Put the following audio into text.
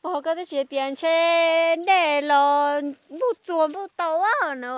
Pog, koj twb tsis tias ntshe dej los npuj txuas npuj tau no.